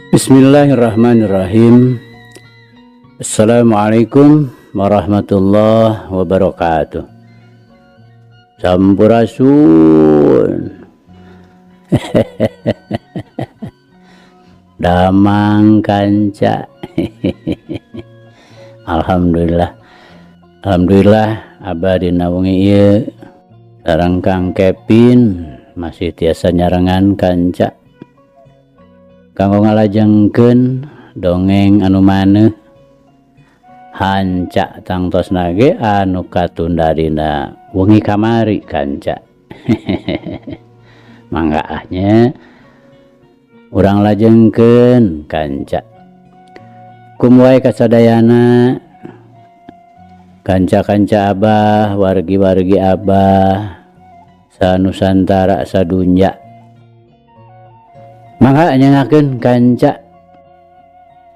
Bismillahirrahmanirrahim. Assalamualaikum warahmatullahi wabarakatuh. Sampurasun. Damang kanca. Alhamdulillah. Alhamdulillah abah dina wengi ieu sareng Kang Kevin masih tiasa nyarengan kanca. Kanggo ngalajengkeun dongeng anu maneuh hanca tangtosna ge anu katunda dina wengi kamari kanca. Mangga ah nya urang lajengkeun kanca. Kum wae kasadayana kanca-kanca abah, wargi-wargi abah sanusantara sadunya. Mangga nyengakeun kanca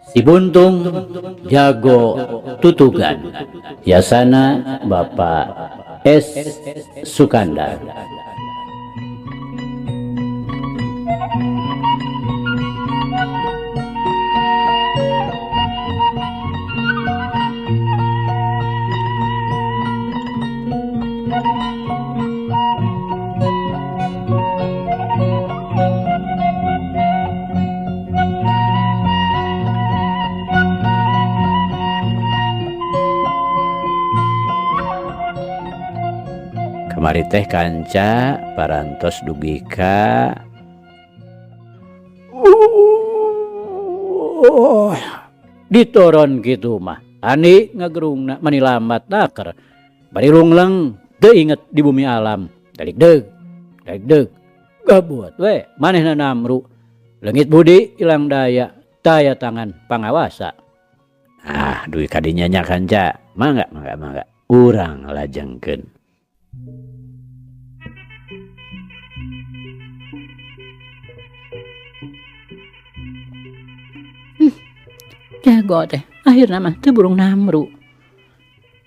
Si Buntung Jago Tutugan Yasana Bapak S Sukandar. Kamari teh kanca parantos dugi ka ditoron kitu mah ani ngagerungna mani lambat naker bari lungleng teu inget di bumi alam darik deug darik deug gabut we manehna namru leungit budi ilang daya taya tangan pangawasa. Ah dugi ka dinya nya kanca mangga mangga mangga urang lajengkeun. Jago teh akhirna mah teu burung namru.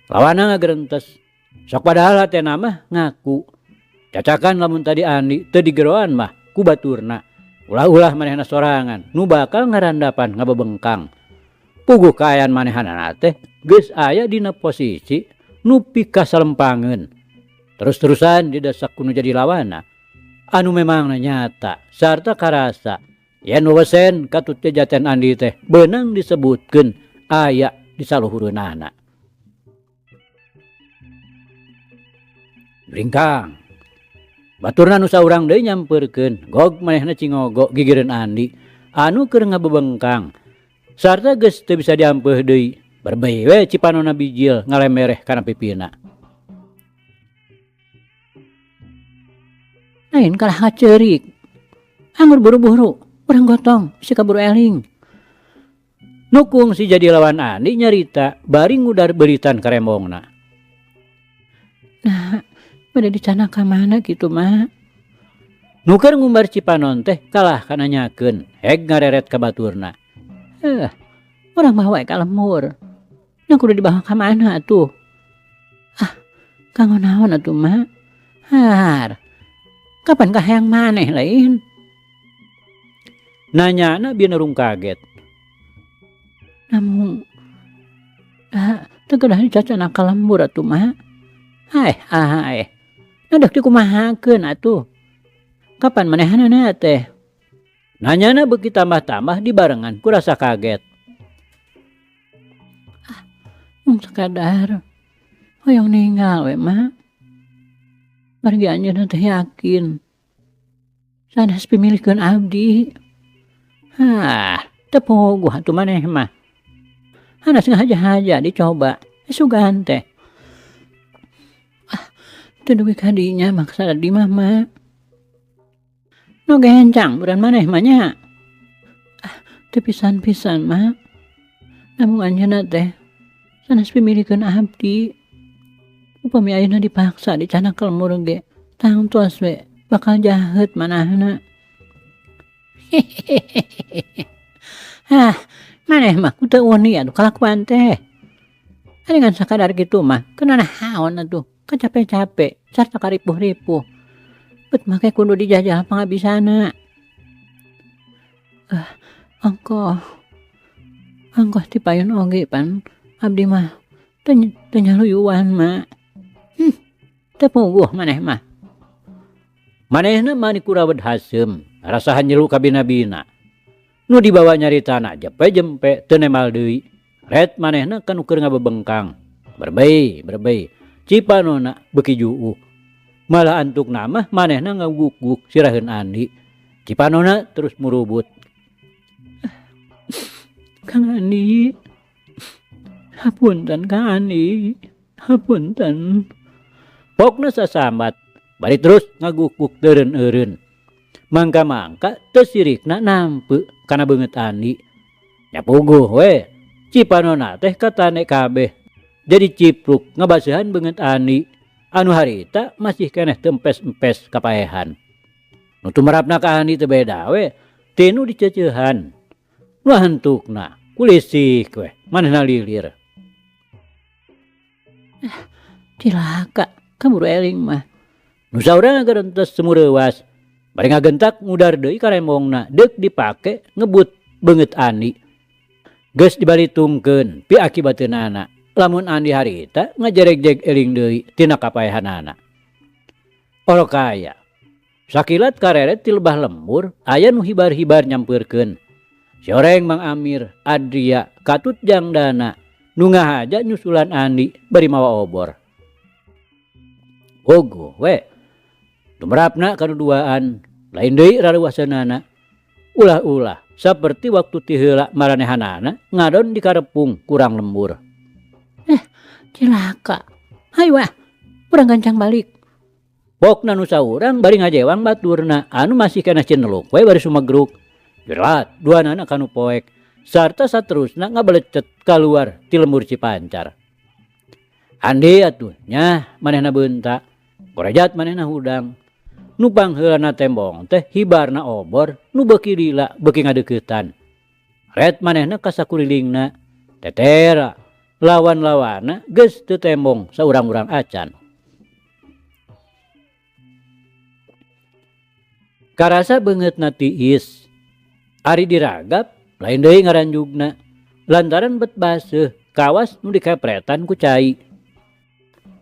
Lawana ngagerentes. Sok padahal hatena mah ngaku. Cacakan lamun tadi Andi teu digeroan mah ku baturna. Ulah-ulah manehna sorangan nu bakal ngarandapan ngabebengkang. Puguh kaayaan manehanana teh geus aya dina posisi nu pikasalempangeun. Terus-terusan didesak ku nu jadi lawana. Anu memangna nyata sarta karasa yen wewesen katut jajaten Andi teh beunang disebutkeun aya di saluhureunana. Ringkang. Baturna nu saurang deui nyampeurkeun gog manehna cingogo gigireun Andi anu keur ngabebengkang sarta geus teu bisa diampeuh deui. Berbei we cipanona bijil ngalemereh kana pipina. Lain kalah ngaceurik. Anggur buru-buru, urang gotong si kaburu eling. Nukung si jadi lawan Andi nyarita bari ngudar beritan karembongna. Nah, bade dicana ka mana kitu mah? Nuker ngumbar cipanon teh kalah kana nyakeun, heg ngareret ka baturna. Urang mah wae ka lemur. Nah kudu dibawa ka mana atuh? Ah, kanggo naon atuh mah? Har. Kapan ka hayang maneh lain? Nanyana bieu kaget. Namun teu kedah dicacana ka lembur atuh mah. Aeh, aeh. Nah dek dikumahakeun atuh. Kapan manehanana teh? Nanyana beuki tambah-tambah dibarengan ku rasa kaget. Ah, mung sakadar hoyong ninggal we mah. Margi anjeunna teh yakin sanes pimilikeun abdi. Hah, teu puguh atuh maneh mah. Hanas ngahaja-haja dicoba, sugan teh. Ah, teu dugi ka dinya maksa di mah mah. Nu gencang buran maneh mah nya. Ah, teu pisan-pisan mah. Namun anjeunna teh sanes pimilikeun abdi. Upami ayeuna dipaksa dicanak lemur ge, tangtos we bakal jaheut manahna. Hah, maneh mah ku teu uni atuh kalakuan teh. Ari ngan sakadar kitu mah keuna naon atuh, kacape-cape sarta karipuh-ripuh. Bet make kudu dijajah pangabisana. Angkoh. Angkoh ti payun oge pan abdi mah teu nyaluyuan mak. Teu puguh maneh mah. Manehna mani kurawed haseum, rasa hanjelu kabina-bina. Nu dibawa nyaritana jepe-jempe teu nemal deui. Ret manehna ka nu keur ngabebengkang. Berbei, berbei. Cipanona beuki juuh. Malah antukna mah manehna ngaguk-guk siraheun Andi. Cipanona terus murubut. Kang Andi. Hapunten Kang Andi. Hapunten. Pokna sasambat. Bari terus ngaguk-guk teureun-eureun. Mangka-mangka teu sirikna nampe kana beungeut Andi. Nya puguh we. Cipanona teh katane kabeh. Jadi cipruk ngabaseuhan beungeut Andi. Anu harita masih keneh teu empes-empes kapaehan. Nu tumerapna ka Andi teu beda we. Tinu diceceuhan. Nu hantukna kulisik we manehna lilir. Cilaka kaburu eling mah. Nu saurang ngagerentes sumureuwas. Bari ngagentak ngudar deui karembongna deuk dipake ngebut beungeut Andi. Geus dibaritungkeun pi akibateunana. Lamun Andi harita ngajeregjeg eling deui tina kapaehanana. Orokaya. Sakilat kareret ti lebah lembur aya nu hibar-hibar nyampeurkeun. Sioreng Mang Amir, Adria, katut jang dana nu ngahaja nyusulan Andi bari mawa obor. Ogo we. Tumerapna kaduduaan, lain deui raruaseunana. Ulah-ulah saperti waktu ti heula maranehanana ngadon di karepung kurang lembur. Cilaka. Hayu ah, urang gancang balik. Pokna nu saurang bari ngajewang baturna anu masih keneh cineluk we bari sumegruk. Jerat duanana kanu poek sarta saterusna ngabelecet kaluar ti lembur Cipancar. Andi atuh nyah manehna beunta, korejat manehna hudang. Nu pangheulana tembong teh hibarna obor nu beuki lila beuki ngadeuketan. Ret manehna ka sakurilingna tetera lawan-lawana geus teu tembong saurang-urang acan. Karasa beungeutna tiis. Ari diragap lain deui ngaranjugna lantaran bet baseuh kawas nu dikepretan ku cai.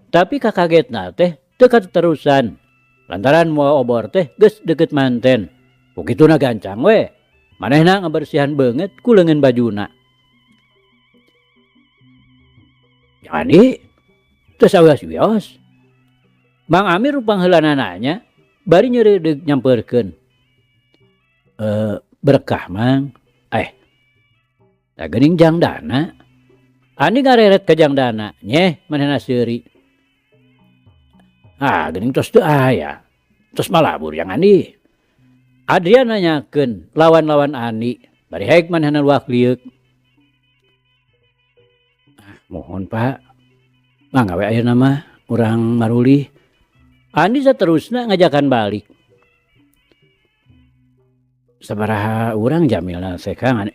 Tapi kakagetna teh teu katerusan lantaran moal obor teh geus deukeut manten. Kukituna gancang we manehna ngabersihan beungeut ku leungeun bajuna. Jadi teu sawios-wios. Mang Amir pangheulana nanya bari nyeureudeuh nyampeurkeun. Berkah mang. Da geuning jang dana. Andi ngareret ka jang dana nyeh manehna seuri. Ah geuning tos teu aya. Tos malabur jang Andi. Adrian nanyakeun lawan-lawan Andi bari hek manehna luak lieuk. Ah, mohon Pak. Mangga we ayeuna mah urang marulih. Andi saterusna ngajakan balik. Sabaraha urang jamilna teh Kang Andi.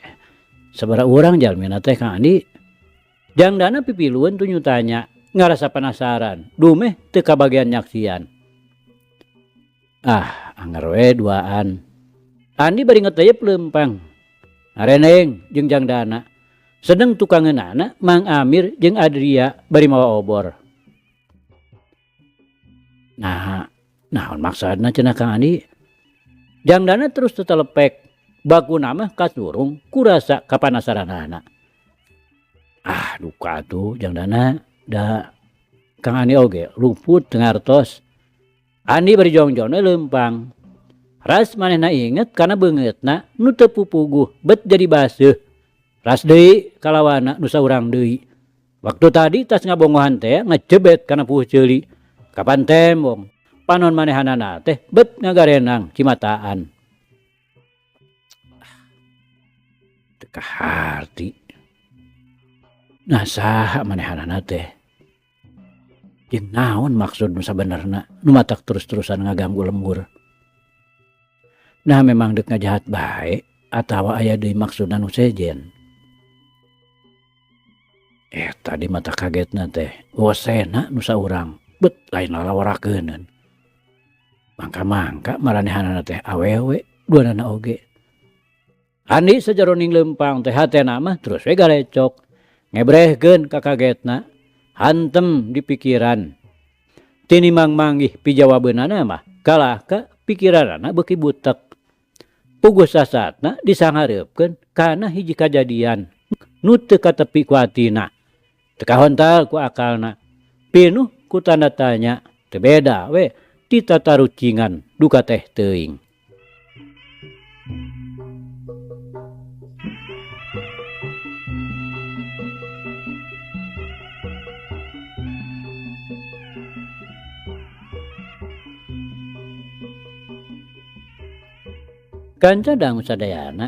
Sabaraha urang jalmina teh Kang Andi. Jang dana pipilueun tunyu tanya, ngarasa penasaran, dumeh teu kabagian nyaksian. Ah, anggar we duaan. Andi bari ngeteyep leumpang. Ngareneng jeung jang dana. Sedeng tukangeunana Mang Amir jeung Adria bari mawa obor. Nah, naon maksudna cenah Kang Andi? Jang dana terus tetelepek. Bakuna mah kasurung kurasa kapanasaranana. Ah, duka atuh jang dana da Kang Andi oge luput teu ngartos. Andi bari jongjon we leumpang. Ras manehna inget kana beungeutna nu teu pupuguh bet jadi baseuh. Ras deui kalawana nu saurang deui. Waktu tadi tas ngabongohan teh ngecebet kana puh ceuli. Kapan tembong panon manehanana teh bet ngagarenang cimataan. Teu kaharti. Nah saha manehanana teh? Jeung naon maksud nu sabenerna nu matak terus-terusan ngaganggu lembur? Nah memang deuk ngajahat bae atawa aya deui maksudna nu sejen. Tadi mata kagetna teh wosena nu saurang bet lain lalawarakeuneun. Mangka-mangka maranehanana teh awewe duanana oge. Andi sajaroning leumpang teh hatena mah terus we galecok. Ngebrehkeun kakagetna, hantem di pikiran. Tinimang manggih pijawabeunana mah kalah ka pikiranana beuki butek. Puguh sasatna disanghareupkeun kana hiji kajadian nu teu katepi ku hatina. Teu kahontal ku akalna. Pinuh ku tanda tanya, teu beda we ti tatarucingan duka teh teuing. Kanca dangu sadayana.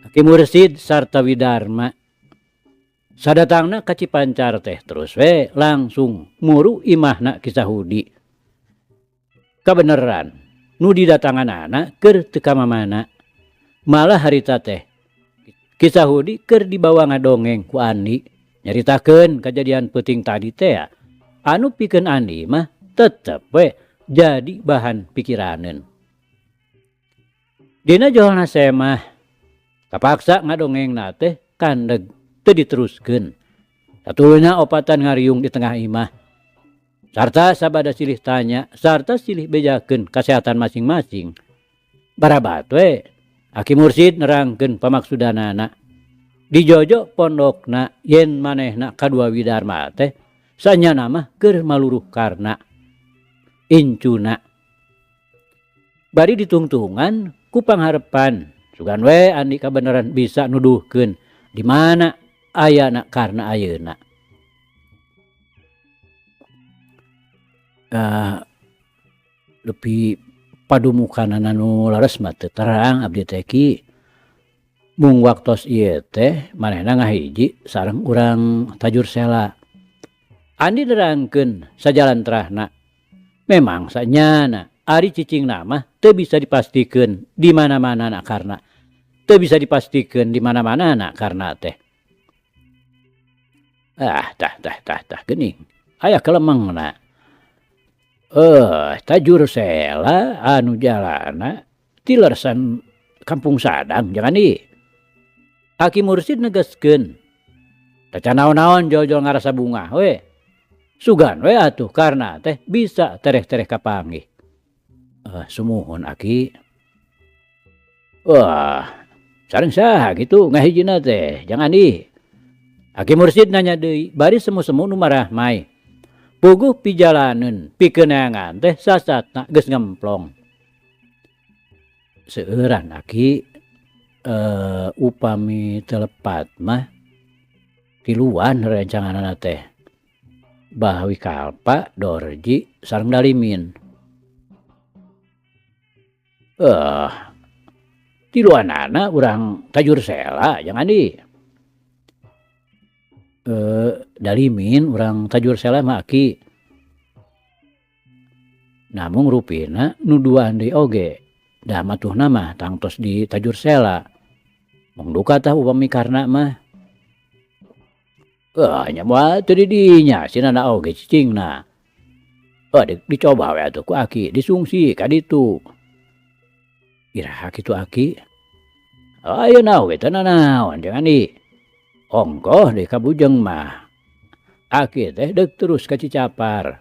Aki Mursid sarta Widarma sadatangna ka Cipancar teh terus we langsung muru imahna Ki Sahudi. Kabeneran nu didatanganana keur teu ka mamana. Malah harita teh Ki Sahudi keur dibawa ngadongeng ku Andi nyaritakeun kajadian peuting tadi teh anu pikeun Andi mah tetep we jadi bahan pikiraneun. Dina joholna semah kapaksa ngadongengna teh kandeg teu diteruskeun. Satuluyna opatan ngariung di tengah imah. Sarta sabada silih tanya, sarta silih bejakeun kasehatan masing-masing. Barabat we Aki Mursid nerangkeun pamaksudanana. Dijojo pondokna yen manehna kadua Widarma teh sanyana mah keur maluruh karna incuna. Bari ditungtungan ku pangharepan sugan we Andi kabeneran bisa nuduhkeun di mana ayana karna ayeuna. Lebih padumukanana nu leres mah teu terang abdi teh ki. Mung waktos ieu teh manehna ngahiji sareng urang Tajur Sela. Andi nerangkeun sajalan terahna. Memang sanyana ari cicingna mah teu bisa dipastikeun di mana-mana na karna. Teu bisa dipastikeun di mana-mana na karna teh. Ah, tah tah tah tah geuning. Aya kelemengna. Tajur Sela anu jalana tilersan Kampung Sadang jangan di. Aki Mursid negaskeun. Taca naon-naon jol-jol ngarasa bungah we. Sugan we atuh karna teh bisa tereh-tereh kapanggih. Sumuhun Aki. Wah, sareng saha kitu ngahijina teh, jangan di. Aki Mursid nanya deui, bari semu-semu nu marahmai. Puguh pijalaneun pikeunangan teh sasatna geus ngemplong. Seueuran Aki, upami teu lepat mah tiluan rencanganana teh. Bahwi Kalpa, Dorji, sareng Dalimin. Tiluanana urang Tajur Sela jangan di. Dalimin urang Tajur Sela mah Aki. Namung rupina nu duaan deui oge. Da matuhna mah tangtos di Tajur Sela. Mung duka tah upami karna mah. Nya moal teu di dinya sinana oge cicingna. Dicoba we atuh ku Aki disungsi ka ditu. Iraha kitu Aki? Ayeuna we teu nanaon jangan di. Ongkoh deui ka bujeng mah. Aki teh deuk terus ka Cicapar.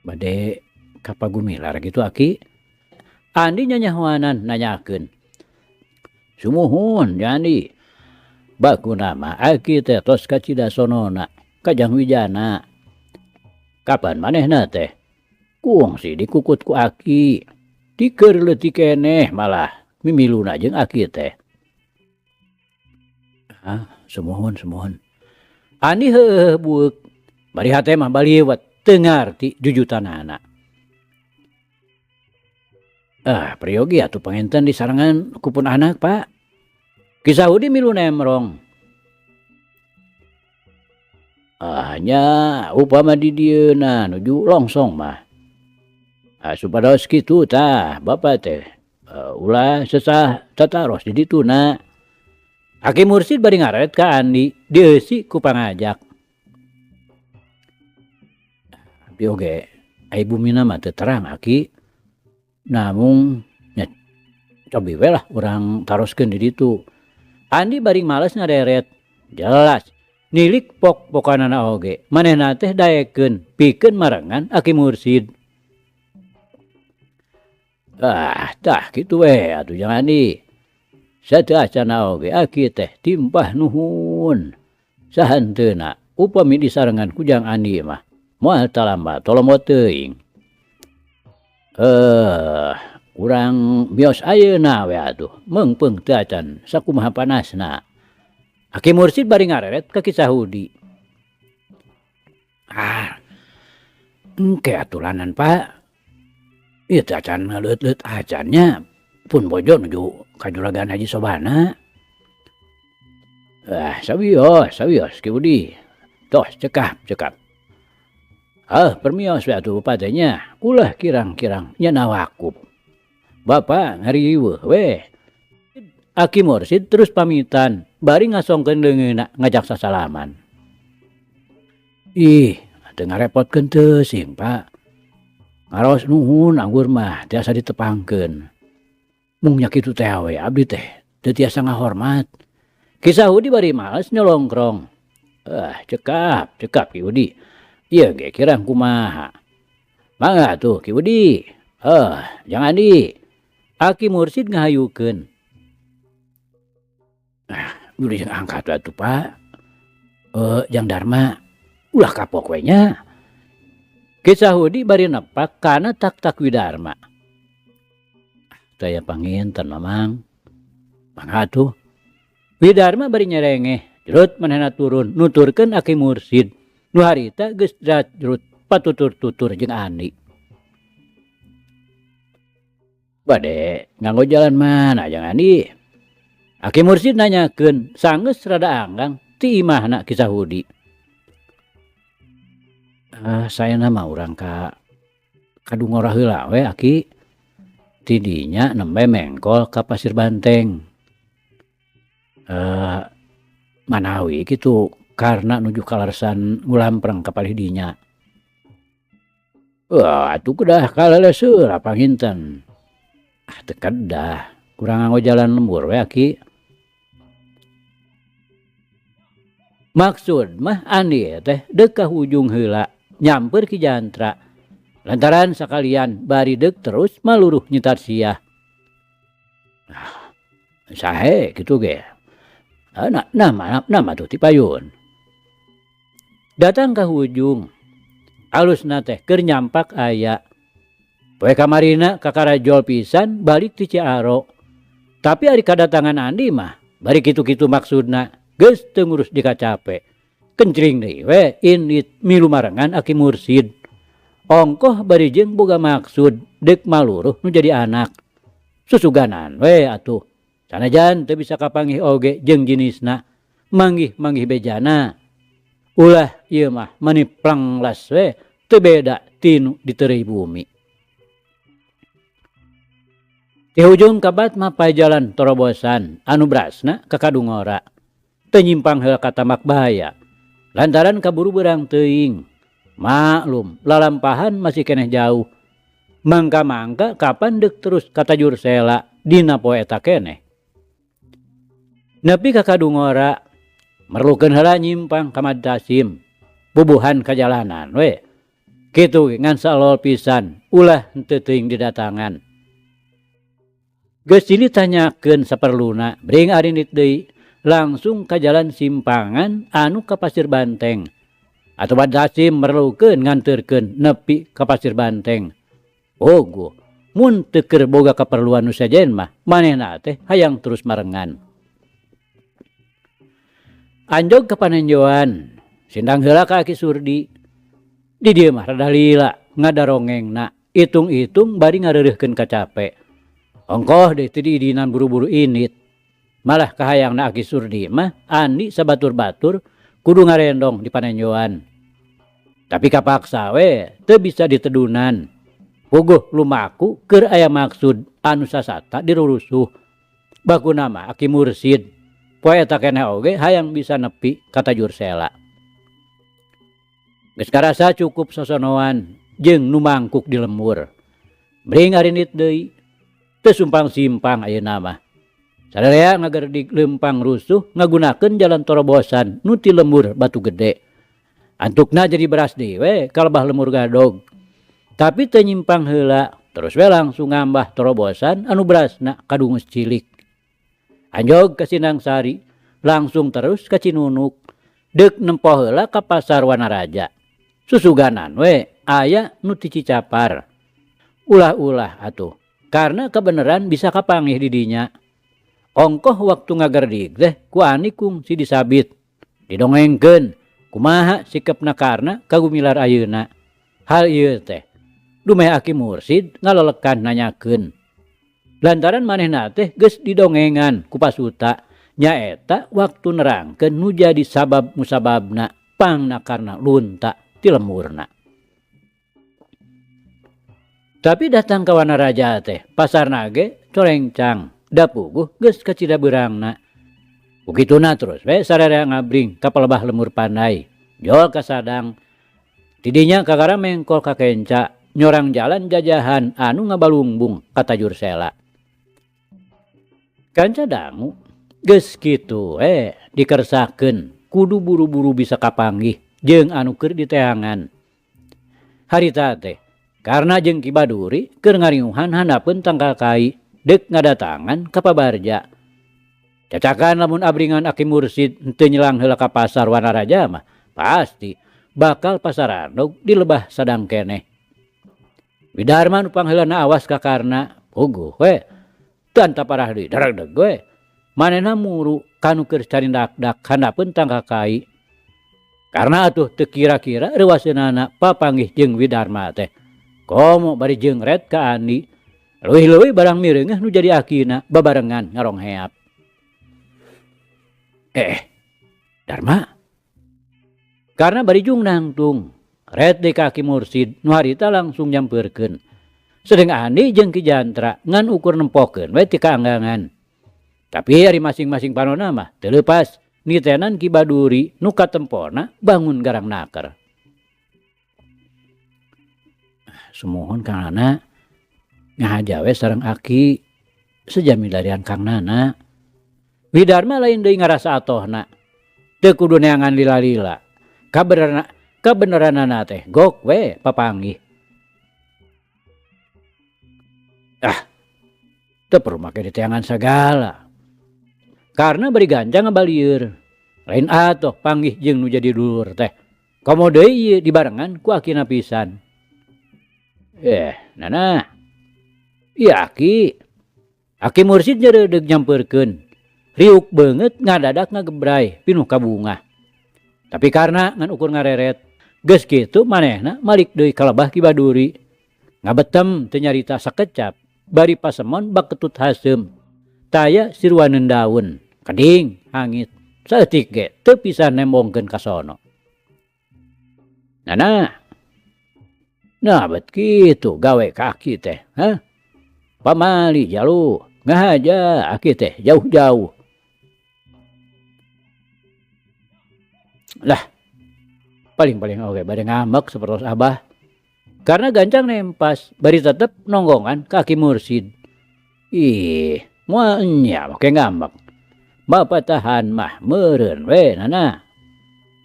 Bade ka Pagumilar kitu Aki. Andi nyanyahoanan nanyakeun. Sumuhun jangan di. Bakuna mah Aki teh tos ka Cidasonona, ka Jang Wijana. Kapan manehna teh? Kungsi dikukut ku Aki. Tiker leutik keneh malah mimiluna jeung Aki teh. Ah, sumuhun sumuhun. Andi heueuh bueuk. Bari hate mah baliwet teu ngarti jujutanana. Ah, priyogi atuh panginten disarengan ku pun anak, Pak. Ki Sahudi milu nemrong. Ah, nya upama di dieuna nuju longsong mah. Ah, supados kitu tah bapa teh. Ulah sesah tataros di dituna. Aki Mursid bari ngaret ka Andi dieusi ku pangajak. Abdi oge ai bumina mah teu terang Aki. Namung Cobi we lah urang taroskeun di ditu. Andi bari males ngareret. Jelas nilik pok-pokanana oge manehna teh daekeun pikeun marengan Aki Mursid. Ah, tah kitu we atuh Jang Andi. Sateuacanna oge aki teh timpah nuhun. Sahanteuna upami disarengan ku Jang Andi mah moal talamba tolomot teuing. Urang mios ayeuna we atuh meungpeung teu acan sakumaha panasna. Aki Mursid bari ngareret ka Ki Sahudi. Ah, engke atulanan Pak. Ieu teh acan ngaleueut-leueut acan nya pun bojo nuju ka Juragan Haji Sobana. Ah, sawios, sawios Ki Budi. Tos cekap, cekap. Ah, permios we atuh Bapak teh nya. Ulah kirang-kirang nya nawakup. Bapak ngariweuh we. Aki Mursid terus pamitan bari ngasongkeun leungeunna ngajak sasalaman. Ih, teu ngarepotkeun teuing, Pak. Ngaros nuhun anggur mah tiasa ditepangkeun. Mung nya kitu teh we abdi teh teu tiasa ngahormat. Ki Sahudi bari males nyolongkrong. Ah, cekap, cekap Ki Budi. Ieu ge kirang kumaha. Mangga atuh Ki Budi. Ah, Jang Andi. Aki Mursid ngahayukeun. Ah, Budi jeung angkat atuh Pak. Jang Darma ulah kapok we nya. Ki Sahudi bari nepak kana tak-tak Widarma. Taya panginten Mamang. Mangga atuh. Widarma bari nyerengeh, jerut manehna turun nuturkeun Aki Mursid. Nu harita geus jrut patutur-tutur jeung Andi. Bade nganggo jalan mana Jang Andi? Aki Mursid nanyakeun sanggeus rada anggang ti imahna Ki Sahudi. Saena mah urang ka Kadungora heula we Aki. Ti dinya nembe mengkol ka Pasir Banteng. Manawi kitu karena nuju kaleresan ngulampreng ka palih dinya. Wah, atuh kedah kaleleseura panginten. Ah, teu kedah, kurang nganggo jalan lembur we Aki. Maksud mah Andi teh deuk ka hujung heula nyamper Ki Jantra. Lantaran sakalian bari deuk terus maluruh nyitar siah. Ah, sahe kitu ge. Ah, nah, nah, nah, nah, mah tuh ti payun. Datang ka hujung. Alusna teh keur nyampak aya. Poe kamarina kakarajol pisan balik ti Ciaro. Tapi ari kadatangan Andi mah bari kitu-kitu maksudna geus teu ngurus dikacape. Kencring deui we indit milu marengan Aki Mursid. Ongkoh bari jeung boga maksud deuk maluruh nu jadi anak. Susuganan we atuh. Sanajan teu bisa kapanggih oge jeung jinisna, manggih-manggih bejana. Ulah ieu mah mani planglas we teu beda tinu diteureuy bumi. Ti hujung kabat mah pajalan torobosan anu brasna ka Kadungora. Teu nyimpang heula ka Tambak Bahaya. Lantaran kaburu beurang teuing. Maklum lalampahan masih keneh jauh. Mangka-mangka kapan deuk terus ka Tajur Sela dina poe eta keneh. Nepi ka Kadungora merlukeun heula nyimpang ka Madtasim. Bubuhan ka jalanan we. Kitu ge ngan salol pisan ulah henteu teuing didatangan. Geus silih tanyakeun saperluna bring arindit deui langsung ka jalan simpangan anu ka Pasir Banteng. Atawa Madtasim merlukeun nganterkeun nepi ka Pasir Banteng. Ogo, mun teu keur boga kaperluan nu sejen mah manehna teh hayang terus marengan. Anjog ka panenjoan, sindang heula ka Aki Surdi. Di dieu mah rada lila ngadarongengna, itung-itung bari ngareureuhkeun kacape. Ongkoh deui teu diidinan buru-buru init. Malah kahayangna Aki Surdi mah Andi sabatur-batur kudu ngarendong di panenjoan. Tapi kapaksa we teu bisa ditedunan. Puguh lumaku keur aya maksud anu sasata dirurusuh. Bakuna mah Aki Mursid. Poe eta keneh oge hayang bisa nepi ka Tajur Sela. Geus karasa cukup sosonoan jeung nu mangkuk di lemur. Bring arindit deui. Teu sumpang-simpang ayeuna mah. Sararea ngagerdig leumpang rusuh ngagunakeun jalan torobosan nu ti lembur Batu Gede. Antukna jadi beras deui we kalebah lemur gadog. Tapi teu nyimpang heula, terus we langsung ngambah torobosan anu berasna kadungus cilik. Anjog ka Sindang Sari, langsung terus ka Cinunuk. Deuk nempo heula ka pasar Wanaraja. Susuganan we aya nu ti Cicapar. Ulah-ulah atuh, karena kebenaran bisa kapanggih di dinya. Ongkoh waktu ngagerdig teh ku Ani kungsi disabit. Didongengkeun kumaha sikepna Karna kagumilar ayeuna. Hal ieu teh dumeh Aki Mursid ngalelekan nanyakeun. Lantaran manehna teh geus didongengan ku pasuta nyaeta waktu nerangkeun nu jadi sabab musababna pangna Karna lunta ti lemurna. Tapi datang ka Wanaraja teh pasarna ge corengcang. Da puguh geus kacida beurangna. Kukituna terus we sararea ngabring ka palebah lemur pandai. Jol ka Sadang. Tidinya kakara mengkol ka Kenca nyorang jalan jajahan anu ngabalungbung ka Tajur Sela. Kanca dangu geus kitu we dikersakeun kudu buru-buru bisa kapanggih jeung anu keur diteangan. Harita teh karena jeung Ki Baduri keur ngariuhan handapeun tangkal kai deuk ngadatangan ka Pabarja. Cacakan lamun abringan Aki Mursid henteu nyelang heula ka pasar Wanaraja mah pasti bakal pasarandog di lebah Sadang keneh. Widarma nu pangheulana awas ka Karna, puguh we. Teu parah deui daregdeg we. Manehna muru kanu keur carindak-dak handapeun tangkal kai. Karna atuh teu kira-kira reuwaseunana papanggih jeung Widarma teh. Komo bari jeung ret ka Andi. Leuwih-leuwih barang mireungeuh nu jadi akina babarengan ngarongheap. Dharma. Karena bari jung nangtung, ret deui ka Aki Mursid nu harita langsung nyampeurkeun. Sedeng Andi jeung Ki Jantra ngan ukur nempokeun we ti kaanggangan. Tapi ari masing-masing panona mah teu leupas nitenan Ki Baduri nu katempona bangun garang naker. Sumuhun Kang Nana ngahaja we sareng Aki sejami larian Kang Nana. Widarma lain deui ngarasa atohna. Teu kudu neangan lila-lila. Kabeneranana teh gok we papanggih. Ah, teu perlu make diteangan sagala. Karena bari gancang ngabalieur. Lain atoh panggih jeung nu jadi dulur teh. Komo deui ieu dibarengan ku akina pisan. Nana. Iya Aki. Aki Mursid nyereudeg nyampeurkeun. Riuk beungeut ngadadak ngagebray pinuh kabungah. Tapi karena ngan ukur ngareret, geus kitu manehna malik deui ka lebah Ki Baduri. Ngabetem teu nyarita sakecap, bari pasemon baketut haseum. Taya siruaneun daun, keding hangit. Saeutik ge teu bisa nembongkeun ka sono. Nana. Nah bet kitu gawe ka Aki teh, hah? Pamali jalu, ngahaja Aki teh jauh-jauh. Lah, paling-paling oge bade ngambek sapertos Abah. Karena gancang nempas, bari tetep nonggongan ka Aki Mursid. Ih, moal nya make ngambek. Mapatahan mah meureun we Nana.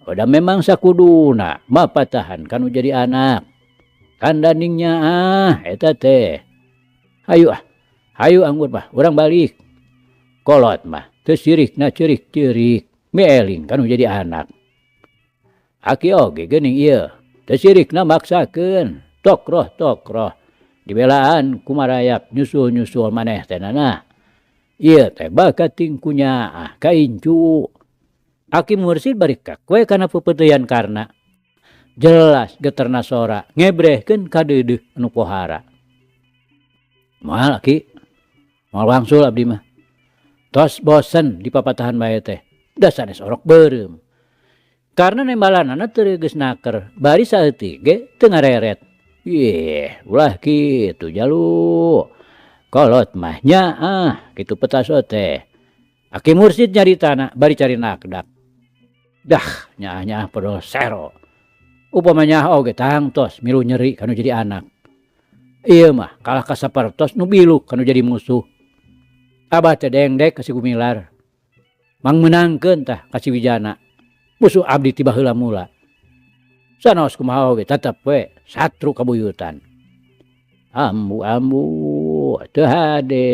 Udah memang sakuduna mapatahan kanu jadi anak. Kandandingnya ah eta teh. Hayu ah, hayu anggur mah urang balik. Kolot mah teu sirikna ceurik-ceurik, mieling kanu jadi anak. Aki oge geuning ieu, teu sirikna maksakeun, tokroh-tokroh. Dibelaan kumarayap nyusul-nyusul maneh teh Nana. Ieu teh bakating kunyaah ka incu. Aki Mursid bari kakwe kana pepeuteuyan Karna. Jelas geterna sora ngebrehkeun ka deudeuh anu pohara. Moal Aki, moal wangsul abdi mah. Tos bosen dipapatahan bae teh, da sanes orok beureum. Karena nembalanana teu geus naker, bari saeutik ge teu ngareret. Ih, ulah kitu jalu. Kolot mah nyaah kitu petaso teh. Aki Mursid nyaritana bari cari nakdak. Dah nyaah-nyaah podol sero. Upama nyaah oge tangtos milu nyeri kanu jadi anak. Ieu mah kalah ka sapertos nu biluk kanu jadi musuh. Abah teh dengdek ka si Gumilar. Mangmeunangkeun tah ka si Wijana. Musuh abdi ti baheula mula. Sanaos kumaha oge tetep we satru kabuyutan. Ambu-ambu teu hade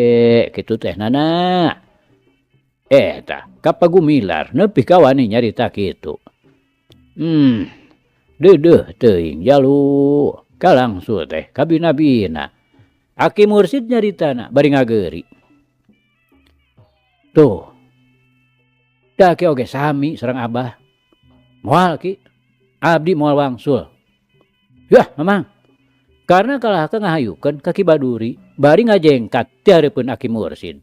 kitu teh nana. Eta ka Pagumilar nepi ka wani nyarita kitu. Deudeuh teuing jalu kalangsu teh kabina-bina. Aki Mursid nyaritana bari ngageuri. Tuh. Da ki oge sami sareng Abah. Moal ki abdi moal wangsul. Yah, Mamang. Karena kalah ka ngahayukeun ka Ki Baduri bari ngajengkat ti hareupeun Aki Mursid.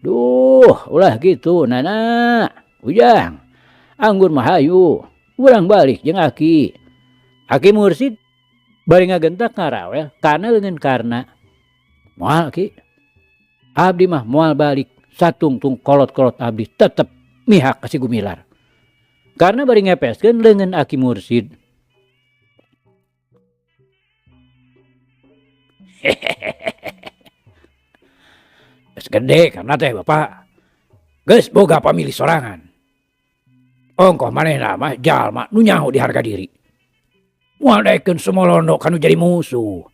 Duh, ulah kitu nana. Ujang, anggur mah hayu. Urang balik jeung Aki. Aki Mursid bari ngagentak ngarawel kana leungeun Karna. Moal ki. Abdi mah moal balik satungtung kolot-kolot abdi tetep mihak ka si Gumilar. Karena bari ngepeskeun leungeun Aki Mursid. Geus gede karena teh bapak. Geus boga pamilih sorangan. Ongkoh manehna mah jalma nu nyaho di harga diri. Moal daekeun sumolondo kanu jadi musuh.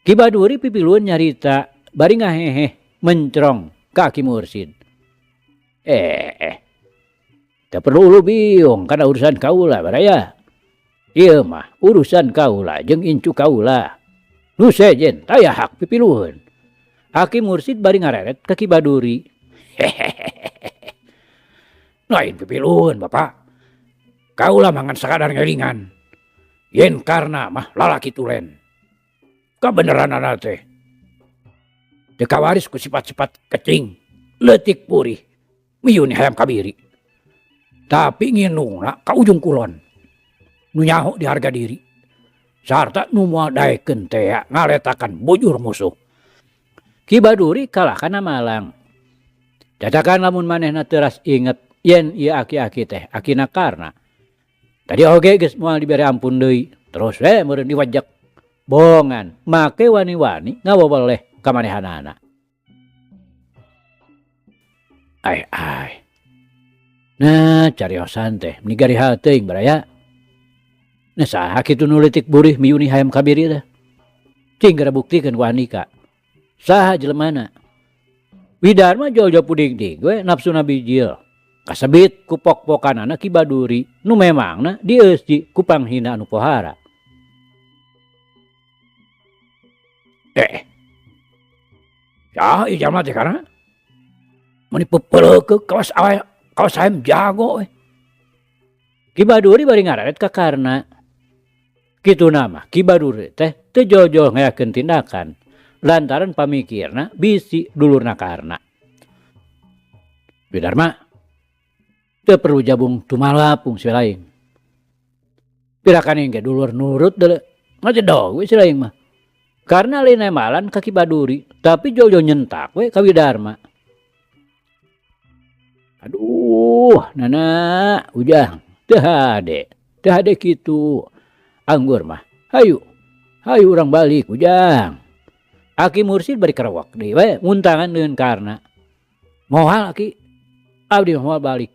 Ki Baduri pipilueun nyarita bari ngaheheh mencrong ka Aki Mursid. Teu perlu ulu biung kana urusan kaula baraya. Ieu mah urusan kaula jeung incu kaula. Nu sejen taya hak pipilueun. Aki Mursid bari ngareret ka Ki Baduri. Lain pipilueun bapak. Kaula mah ngan sakadar ngelingan. Yen Karna mah lalaki tulen. Kabeneranana teh. Teu kawaris ku sifat-sifat kecing, leutik purih, miyun hayam kabiri. Tapi nginungna ka ujung kulon. Nu nyaho di harga diri. Sarta nu moal daekeun tea ngaletakan bujur musuh. Ki Baduri kalah kana malang. Dadakan lamun manehna teuras inget yen ieu aki-aki teh akina Karna. Tadi oge geus moal dibere ampun deui, terus we meureun diwajek. Bongan make wani-wani ngawaweleh ka manehanana. Ai ai. Nah, cariosan teh meni garihal teuing baraya. Nah, saha kitu nu leutik burih miyuni hayam kabiri teh? Cing gara buktikeun ku Andika. Saha jelemana? Widarma jol-jol puding ding we nafsuna bijil. Kasebit ku pok-pokanana Ki Baduri nu memangna dieusji ku panghina anu pohara. Saha ieu jalma teh karana? Meuni pepeleukeuk kawas awe kawas hayam jago we. Ki Baduri bari ngararet ka Karna. Kituna mah Ki Baduri teh teu jol-jol ngayakeun tindakan lantaran pamikirna bisi dulurna Karna. Widarma teu perlu jabung tumalapung si lain. Pirakan ge dulur nurut deuleu ngajedog we si lain mah. Karena lain nemalan ka Ki Baduri, tapi jol-jol nyentak we ka Widarma. Aduh, nana, ujang, teu hade, teu hade kitu. Anggur mah, hayu, hayu urang balik ujang. Aki Mursid bari kerewek deui we, muntangan deungeun Karna. Moal aki, abdi mah moal balik.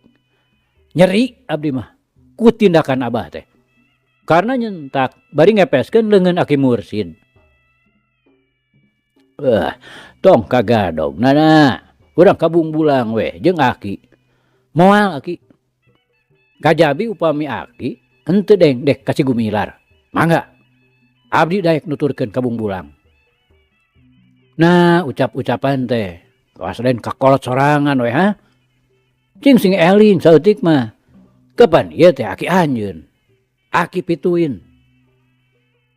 Nyeri abdi mah ku tindakan abah teh. Karena nyentak bari ngepeskeun leungeun Aki Mursid. Tong kagadog nana, urang kabungbulang we jeung aki. Moal aki. Kajabi upami aki henteu dengdek ka si Gumilar. Mangga abdi daek nuturkeun kabungbulang. Nah, ucap-ucapan teh kawas lain kakolot sorangan we ha. Cing sing eling saeutik mah. Kapan ieu teh aki anjeun? Aki pituin.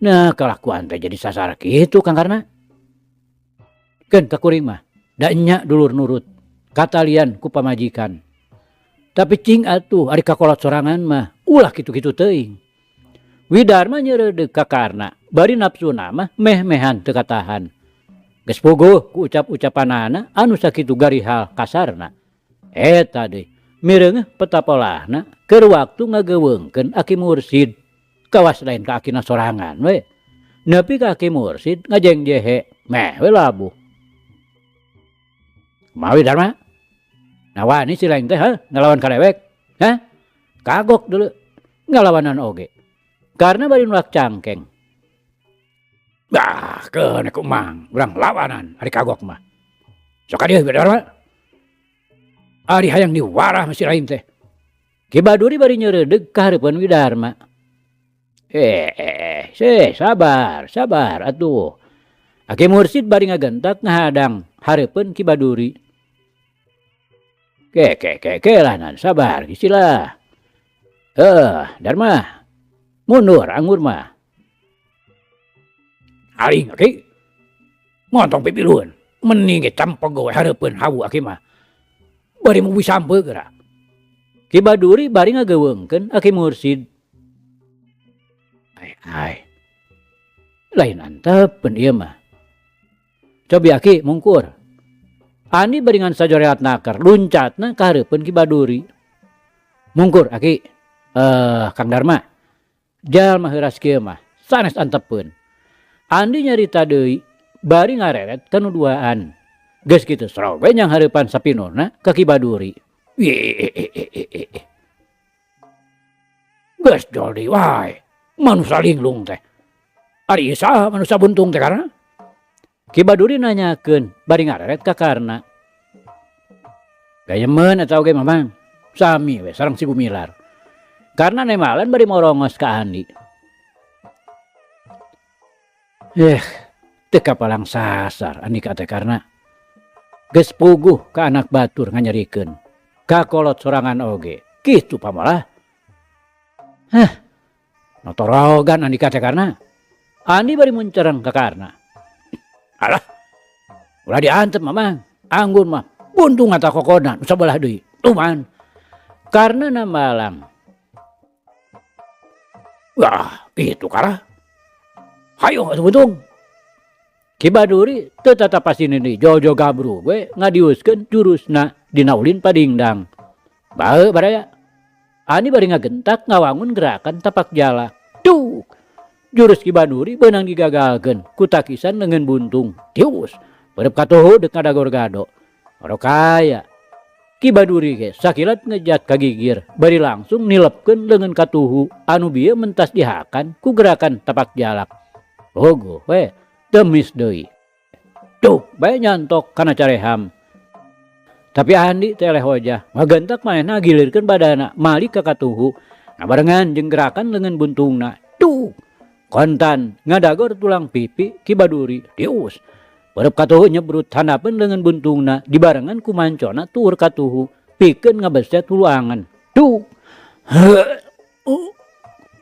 Nah, kalakuan teh jadi sasar kitu Kang Karna. Keun ka kuring mah, da nya dulur nurut, katalian ku pamajikan. Tapi cing atuh ari kakolot sorangan mah ulah kitu-kitu teuing. Widarma nyeureudeuh ka Karna, bari nafsuna mah meh-mehan teu katahan. Geus puguh ku ucap-ucapanana anu sakitu garihal kasarna. Eta deui mireungeuh petapolahna keur waktu ngageuweungkeun Aki Mursid. Kawas lain ka akina sorangan we. Nepi ka Ki Mursid ngajengjehe meh we labuh. Kumaha Dharma? Nawani si lain teh heuh ngalawan ka dewek? Hah? Kagok deuleu ngalawanan oge. Karna bari nulak cangkeng. Bah, keun ku Mang, urang lawanan ari kagok mah. Sok ka dieu Dharma. Ari hayang diwarah mah si lain teh. Ki Baduri bari nyeureudeg ka hareupeun Widarma. Eh, seh sabar, sabar atuh. Aki Mursid bari ngagentak ngahadang hareupeun Ki Baduri. Ke ke ke ke lah nan sabar gisilah. Eh, Dharma. Mundur anggur mah. Aing aki. Montong pipilueun. Mending ge campeg we hareupeun hawu aki mah. Bari mubi sampe geura. Ki Baduri bari ngageuweungkeun Aki Mursid. Ai ai. Lain antepeun ieu mah. Cobi aki mungkur. Andi bari ngan sajoreat naker luncatna ka hareupeun Ki Baduri. Mungkur aki. Eh, Kang Darma. Jalma heuras kieu mah sanes antepeun. Andi nyarita deui bari ngareret ka nu duaan. Geus kitu srog we nyang hareupan sapinurna ka Ki Baduri. Geus jol deui wae manusa linglung teh. Ari ieu saha manusa buntung teh karna? Ki Baduri nanyakeun bari ngareret ka Karna. Gayemeun eta oge Mamang, sami we sareng si Gumilar. Karna nemalan bari morongos ka Andi. Eh, teu kapalang sasar Andika teh Karna. Geus puguh ka anak batur nganyerikeun. Kakolot sorangan oge, kitu pamalah. Hah, notorogan Andika teh Karna. Andi bari muncereng ka Karna. Alah, ulah diantep Mamang, anggur mah buntung atawa kokodan nu sabelah deui. Tuman. Karna nambalang. Wah, kitu karah. Hayo atuh buntung. Ki Baduri teu tatapasin deui jojo gabru we ngadiuskeun jurusna dina ulin padingdang. Bae baraya. Andi bari ngagentak ngawangun gerakan tapak jala. Duh. Jurus Ki Baduri beunang digagalkeun ku takisan leungeun buntung. Tius. Berep katuhu deuk ngadagor gado. Orok kaya. Ki Baduri ge sakilat ngejat ka gigir bari langsung nilepkeun leungeun katuhu anu bieu mentas dihakan ku gerakan tapak jalak. Bogoh we temis deui. Duh, bae nyantok kana careham. Tapi Andi teh eleh hojah, ngagentak manehna ngagilirkeun badana malik ka katuhu. Ngabarengan jeung gerakan leungeun buntungna. Duh, kontan ngadagor tulang pipi Ki Baduri. Dius. Berep katuhu nyebrut handapeun leungeun buntungna dibarengan ku mancona tuur katuhu pikeun ngabeset hulu angen. Duh.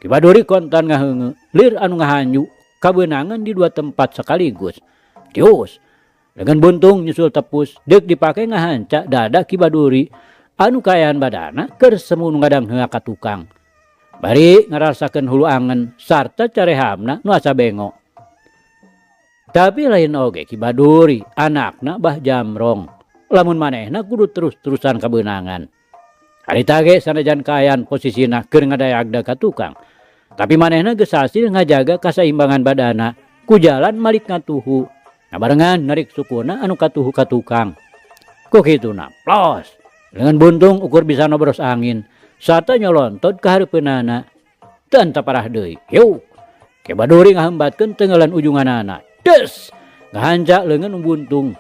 Ki Baduri kontan ngaheungeu, lir anu ngahanju kabeunangan di dua tempat sekaligus. Tius. Leungeun buntung nyusul tepus deuk dipake ngahanca dada Ki Baduri anu kaayaan badana keur semu nu ngadangheua ka tukang. Bari ngarasakeun hulu angen sarta carehamna nu asa bengo. Tapi lain oge Ki Baduri, anakna Bah Jamrong. Lamun manehna kudu terus-terusan kabeunangan. Harita ge sanajan kaayaan posisina keur ngadayagda ka tukang. Tapi manehna geus hasil ngajaga kasaimbangan badana ku jalan malik ngatuhu. Ngabarengan narik sukuna anu katuhu ka tukang. Ku kituna plos. Leungeun buntung ukur bisa nobros angin sarta nyolontot ka hareupeunana. Teu parah deui. Yuk. Ki Baduri ngahembatkeun tenggelan ujunganana. Des! Ngahanca leungeun buntung.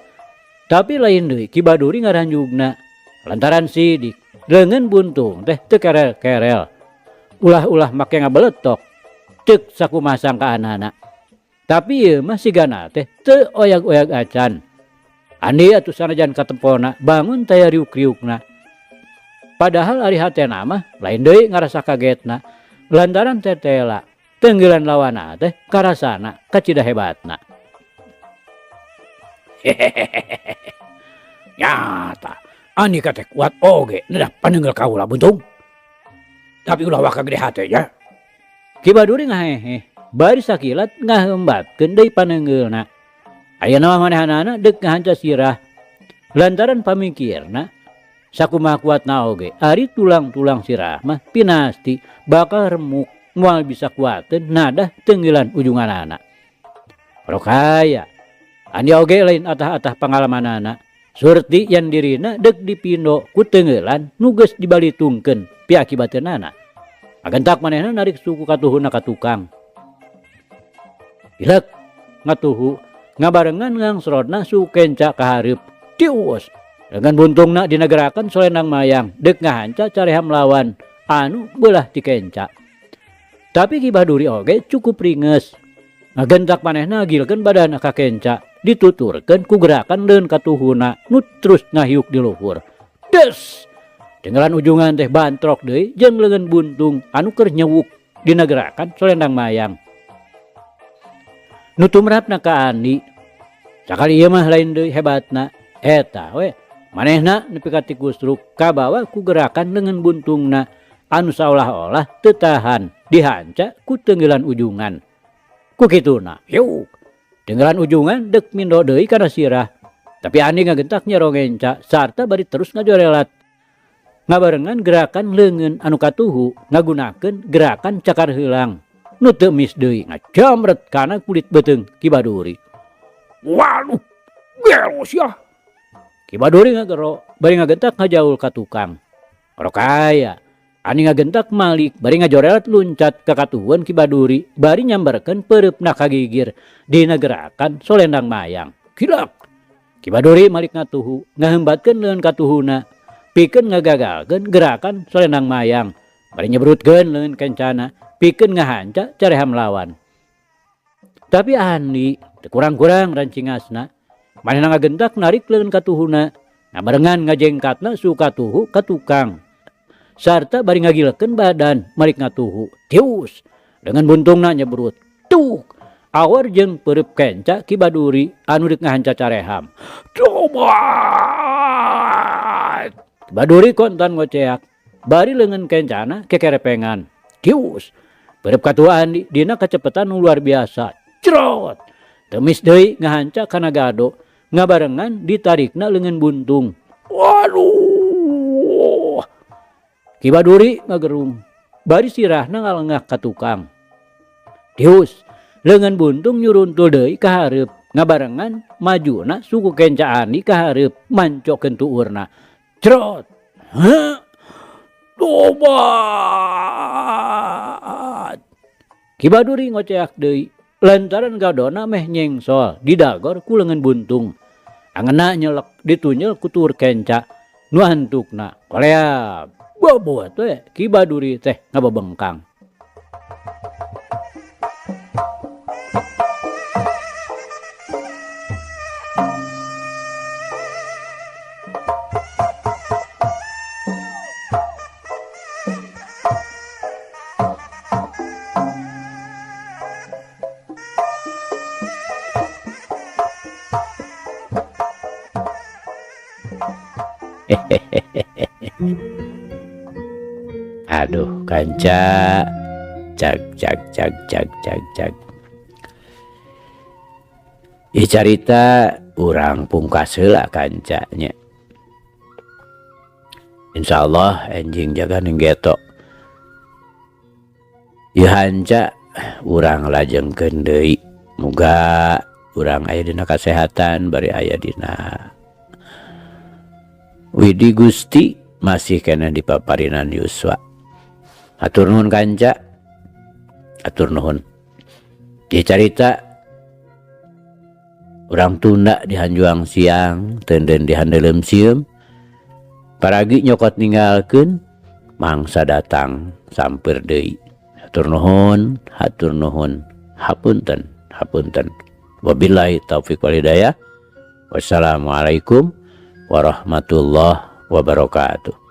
Tapi lain deui Ki Baduri ngaranjugna. Lantaran sidik leungeun buntung teh teu kerel-kerel. Ulah-ulah make ngabeletok. Ceuk sakumaha sangkaanana. Tapi ieu mah sigana teh teu oyag-oyag acan. Andi atuh sanajan katempona bangun taya riuk-riukna. Padahal ari hatena mah lain deui ngarasa kagetna. Lantaran tetela tenggelan lawana teh karasana kacida hebatna. Hehehehe. Nyata Andika teh kuat oge nedah paneunggeul kaula buntung. Tapi ulah waka gede hate nya. Ki Baduri ngahehe bari sakilat ngahembatkeun deui paneunggeulna. Ayeuna mah manehanana deuk ngahanca sirah. Lantaran pamikirna sakumaha kuatna oge ari tulang-tulang sirah mah pinasti bakal remuk moal bisa kuateun nadah tenggelan ujunganana. Rokaya. Andi oge lain atah-atah pangalamanana. Surti yang dirina dek dipindo ku teungeulan nu geus dibalitungkeun piakibateunana. Agentak manehna narik suku katuhuna ka tukang. Ilek ngatuhu ngabarengan ngangsrodna suku kenca ka hareup. Tius dengan buntungna dina gerakan solendang mayang dek ngahanca careham lawan anu beulah ti kenca. Tapi Ki Baduri oge cukup ringes. Ngagentak manehna ngagilkeun badanna ka kenca. Dituturkeun ku gerakan leun katuhuna nu terus ngahiuk di luhur. Des! Tinggalan ujungan teh bantrok deui jeung leungeun buntung anu keur nyewuk dina gerakan solendang mayang. Nu tumrapna ka Andi. Sakali ieu mah lain deui hebatna. Eta we manehna nepi ka tikusruk kabawa ku gerakan leungeun buntungna anu saolah-olah teu tahan dihanca ku teunggelan ujungan. Ku kituna, hiuk. Tinggalan ujungan dek mindo deui kana sirah. Tapi Andi ngagentak nyero ngenca sarta bari terus ngajorelat. Ngabarengan gerakan leungeun anu katuhu ngagunakeun gerakan cakar heulang. Nu teu mis deui ngajamret kana kulit beuteung Ki Baduri. Waduh, gelo sia. Ki Baduri ngagero bari ngagentak ngajaul ka tukang. Rokaya. Andi ngagentak malik bari ngajorelat luncat ka katuhuan Ki Baduri bari nyambarkeun peureupna ka gigir dina gerakan solendang mayang. Kilak. Ki Baduri malik ngatuhu ngahembatkeun leungeun katuhuna pikeun ngagagalkeun gerakan solendang mayang bari nyebrutkeun leungeun kencana pikeun ngahanca careham lawan. Tapi Andi teu kurang-kurang rancingasna manehna ngagentak narik leungeun katuhuna ngabarengan ngajengkatna suku katuhu ka tukang. Sarta bari ngagilkeun badan malik ngatuhu. Tius dengan buntungna nyebrut. Tuk awar jeung peureub kenca Ki Baduri anu deuk ngahanca careham. Cobat! Ki Baduri kontan ngoceak bari leungeun kencana kekerepengan. Tius peureub katuaan dina kacepetan nu luar biasa. Crot! Temis deui ngahanca kana gado ngabarengan ditarikna leungeun buntung. Waduh! Ki Baduri ngagerung bari sirahna ngalengah ka tukang. Tius leungeun buntung nyuruntul deui ka hareup ngabarengan majuna suku kenca Andi ka hareup mancokeun tuurna. Crot! Heuh! Tobat! Ki Baduri ngoceak deui lantaran gadona meh nyengsol didagor ku leungeun buntung. Angeuna nyelek ditunyel ku tuur kenca nu antukna koleab. Bobot we Ki Baduri teh ngabebengkang. Aduh kanca, cag cag cag cag cag cag. Ieu carita urang pungkas heula kanca nya. Insyaallah enjing jaga ning geto. Ieu hanca urang lajengkeun deui. Muga urang aya dina kasehatan bari aya dina Widi Gusti masih keneh di paparinan Yuswa. Hatur nuhun kanca, hatur nuhun. Ieu carita urang tunda di hanjuang siang, teunden di handeuleum sieum. Paragi nyokot ninggalkeun, mangsa datang sampeur deui. Hatur nuhun, hatur nuhun, hapunten, hapunten. Wabillahi taufik wal hidayah. Wassalamualaikum warahmatullahi wabarakatuh.